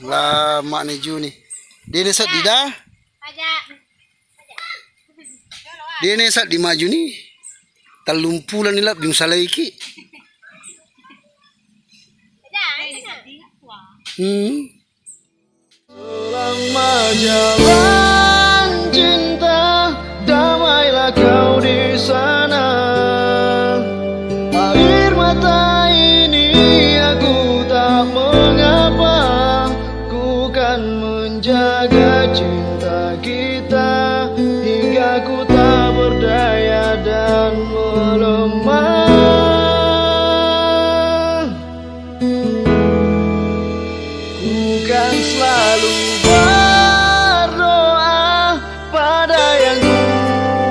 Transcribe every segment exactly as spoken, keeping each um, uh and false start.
La mane juni. Dene seddi da. Dene seddi majuni. Tellumpulo ni lebbi musalaiki. Hmm. Selama jalan cinta, damailah kau di sana. Air mata ini aku tak mengapa, ku kan menjaga cinta kita hingga ku tak berdaya dan melemah. Ku kan selalu berdoa pada Yang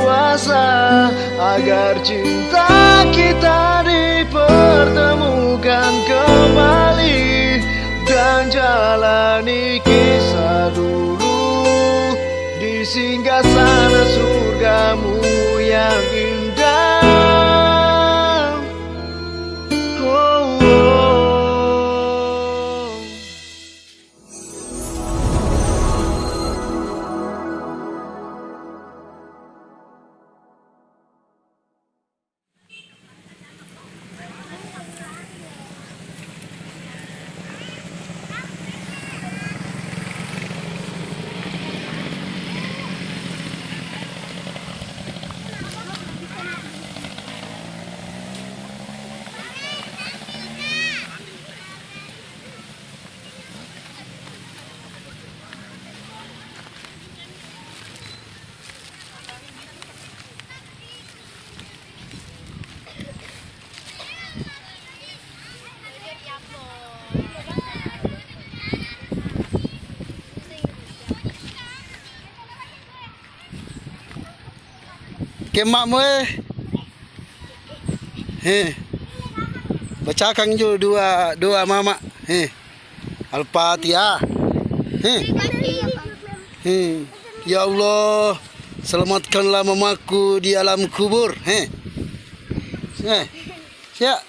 Kuasa agar cinta kita dipertemukan kembali dan jalani kisah dulu di singgah sana surgamu yang indah. Kemmakmu eh. He. Bacakan jo doa, doa mama. He. Al-Fatihah. He. He. Ya Allah, selamatkanlah mamaku di alam kubur. He. He. Siap.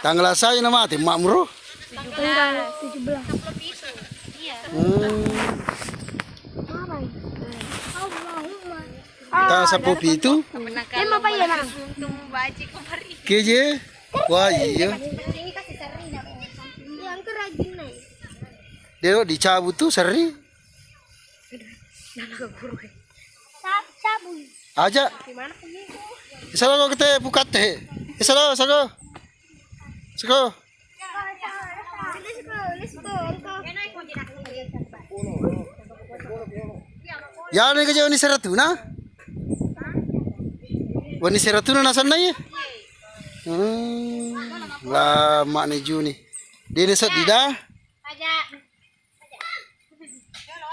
Tanggal saya nama mati, makmur. Tanggal tujuh belas. Hmm. Tanggal sepuluh pitu. Emang apa ya, Bang? Keje? Wah, iya. Yang kerajin nih. Dia dicabut tuh seri. Sab-, sabun. Aja. Di mana pergi? Salo ko kita buka teh. Salo, salo. Salo. Ya, ini kerja ini seratu nah. Wani seratu na nasanna iya. Hmm, lama ni Juni. Dia ni sedih dah.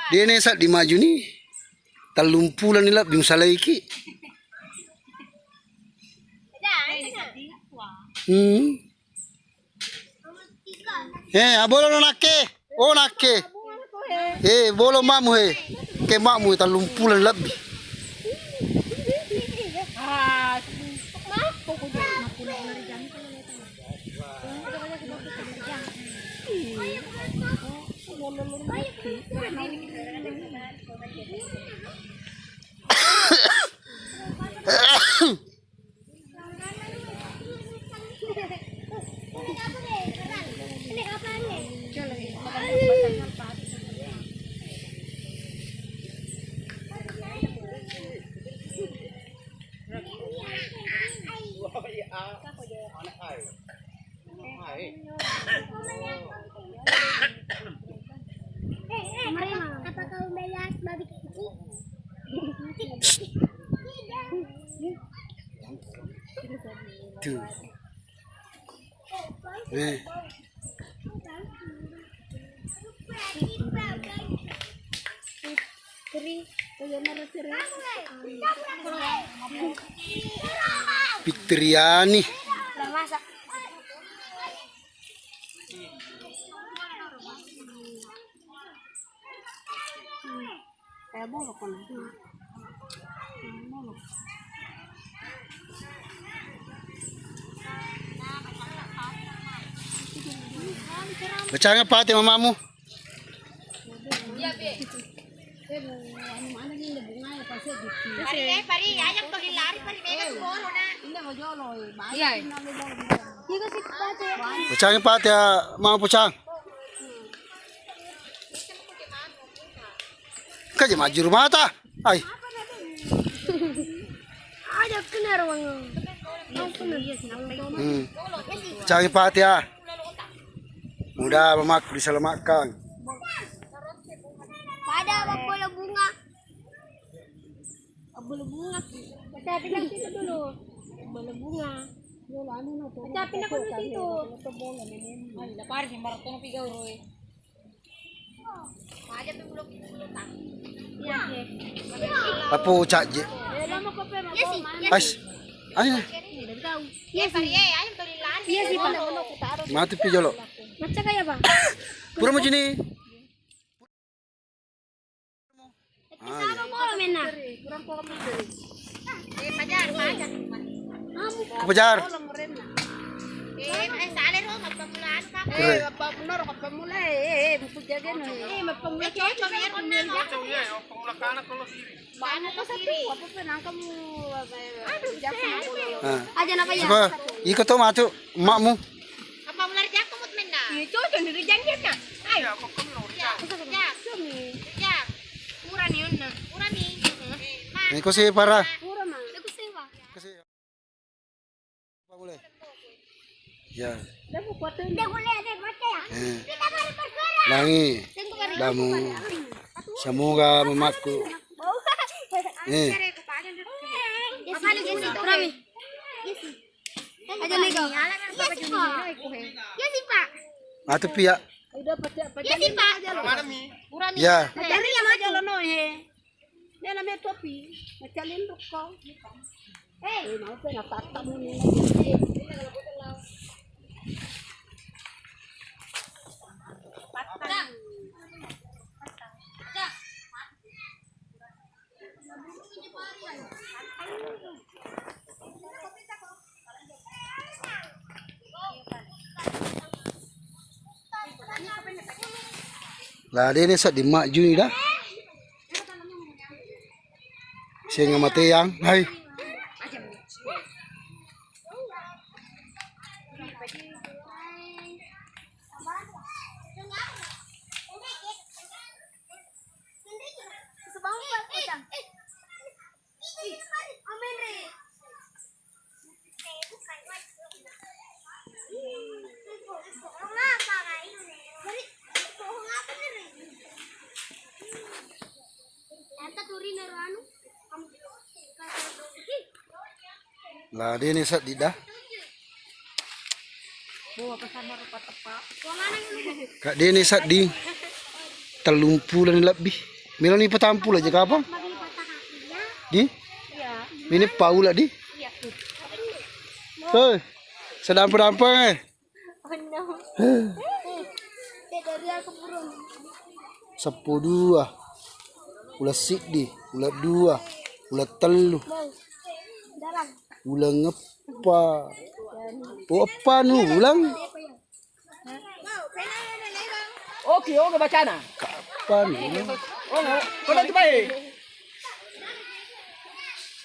Dia ni seddi majuni, tellumpulo ni lebbi musalaiki. Hmm. Eh, abolo lo nakke. Oh, nakke. Eh, bolo mamu he. Ke mamu tellumpulo ni lebbi. Apa kau melihat babi kecil? Tuh. Eh. Fitriani. Kayak bolok kan? Bolok. Bacanga pate mamamu. Pari, eh, pari, aja ko lari, pari, mega tu boro na. Iya. Bacanga pate, mau bacang. Kaje maju rumah ta. Ai. Ada kena ruang. Hmm. Cari pate ya. Mudah mamaku diselamatkan. Pada bola bunga. Bola bunga. Baca pindah situ dulu. Bola bunga. Baca pindah ke situ. Ai, lapar sih, marah kono piga uroi. Apa cak je? Ais. Ayo. Iya sih. Iya sih, Pak. Mati pi jolo. Macca kaya, Pak. Pura mau sini. Ayo. Sama bola mena. Eh, pajar, pajar. Pajar. Eh, eh, sale ro, mappammula anu, Pak. Kere. Eh, mappammula ro, mappammula, eh, eh, eh, buku jaga no. Eh, mappammula cocok ya, Ron, Ron. Cocok ya, mappammula kanan kalau kiri. Banyak kau satu, apa pun angkamu, eh, aduh, jaga saya, bola. Ah. Aja napa ya? Iko, iko to matu, emakmu. Apa mulai jago mut menna? Iya, cocok nih, janjian ya. Ayo. Ya, ya. Suami. Ya. Murah nih, Onna. Murah nih. Ini kau sih parah. Murah, Mang. Aku sewa. Kau sih. Apa mulai? Ya. Udah, boleh ada baca ya? Eh. Kita baru bergerak. Langi. Tunggu, baru. Damu. Semoga memaku. Bau. Eh. Apa lagi sih? Berapa? Iya sih. Aja nih, Kak. Iya sih, Pak. Iya sih, Pak. Matu pia. Iya sih, Pak. Mana mi? Urami. Ya. Macam ni aja lo no he. Dia namanya topi. Macam lindung kau. Eh, mau kena patah mu ni. Patah. La, de' ni sedding maju ni da. Senga mateang, hai. La, de' ni sedding da. Ka de' ni sedding. Tellumpulo ni lebbi. Melo ni patampulo aja kapang. Di? Ini paula di? Hei, sedampa-dampa eh. Seppulo dua, uleng siddi, uleng dua, uleng tellu, uleng eppa. Oh, eppa nu uleng. Oke, oke bacana. Kapan? Oh, kau tu baik.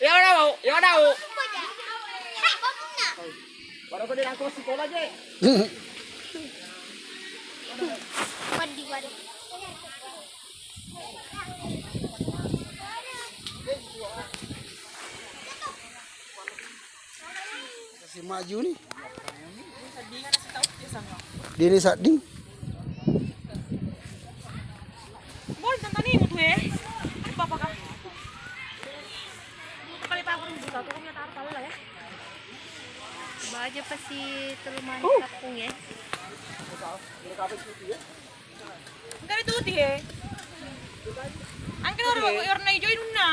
Ya udah, ya udah. Baru kau dirangkul sekolah je. Waduh, waduh. Kasi maju ni. Dini sadding. Bol tentang ini mutu eh. Apa apa kah? Kali pakai buka tuh punya taruh kali lah ya. Baja pasti terlalu manis kapung ya. Engka rituti he. Engka ro warna ijo nunna.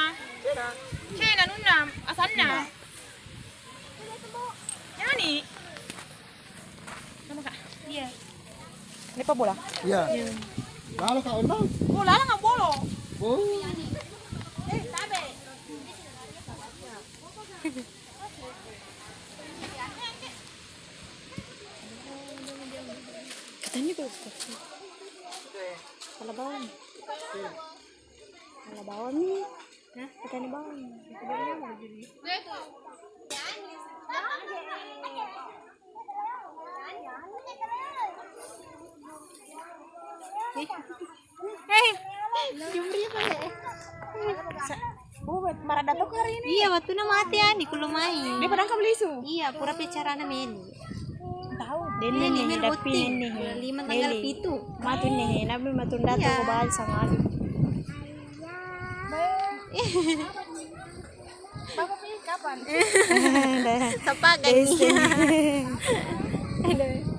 Cena nunna asanna. Yani. Sama kak. Iya. Ini apa bola? Iya. Lala kak undang. Oh, lala nggak bolo. Oh. Eh, tabe. Katanya Pala bawang. Pala bawang nih. Hah? Petani bawang. Eh, jumri apa ya? Sa-, oh, marada to hari ini. Iya, wattuna mate ani, kulo mai. Dia padang kamu lisu. Iya, pura pe carana meli. Tahu. Denne nih, meli dappi botting. Nenne. Lima tanggal pitu. Matu nih, nabi matu datang ke bal sama alu. Bapak Pi, kapan? Tapakan nih. Aduh.